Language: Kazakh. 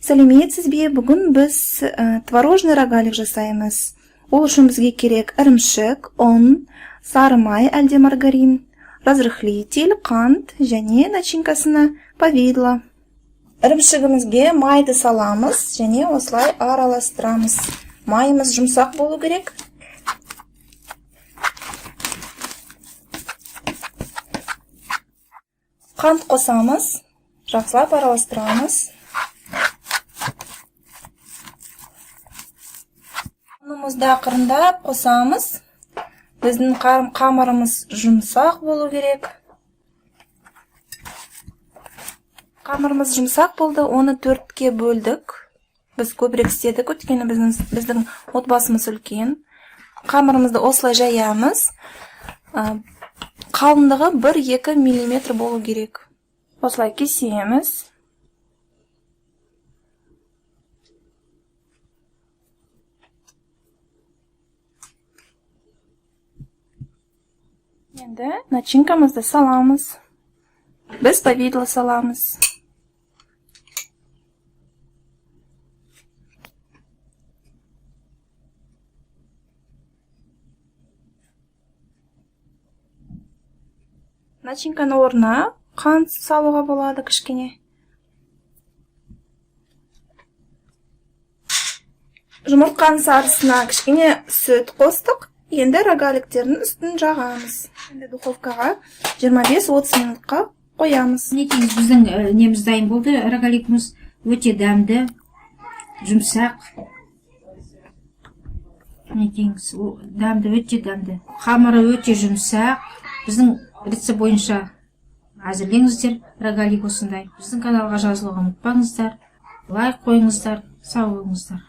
Сәлеметсіз бе? Бүгін біз творожный рогалик жасаймыз. Ол үшін бізге керек ірімшік, ұн, сары май әлде маргарин, разрыхлитель, қант және начинкасына повидло. Ірімшігімізге майды саламыз және осылай араластырамыз. Майымыз жұмсақ болу керек. Қант қосамыз, жақсылап араластырамыз. Ұнымызды ақырындап қосамыз. Біздің қамырымыз жұмсақ болу керек. Қамырымыз жұмсақ болды, оны 4-ке бөлдік. Біз көбірек істедік, өйткені біздің отбасымыз үлкен. Қамырымызды осылай жаямыз. Қалыңдығы 1-2 миллиметр болу керек. Осылай кесеміз. Енді начинкамызды саламыз. Біз повидло саламыз. Начинканың орнына қант салуға болады кішкене. Жұмыртқаның сарысына кішкене сүт қостық. Енді рогаликтердің үстін жағамыз. Енді духовкаға 25-30 минутқа қоямыз. Мінекейіңіз, біздің неміз дайын болды. Рогаликіміз өте дәмді, жұмсақ. Мінекейіңіз, дәмді, өте дәмді. Қамыры өте жұмсақ. Біздің рецепт бойынша әзірлеңіздер рогалик осындай. Біздің каналға жазылуға ұмытпаңыздар. Лайк қойыңыздар. Сау болыңыздар.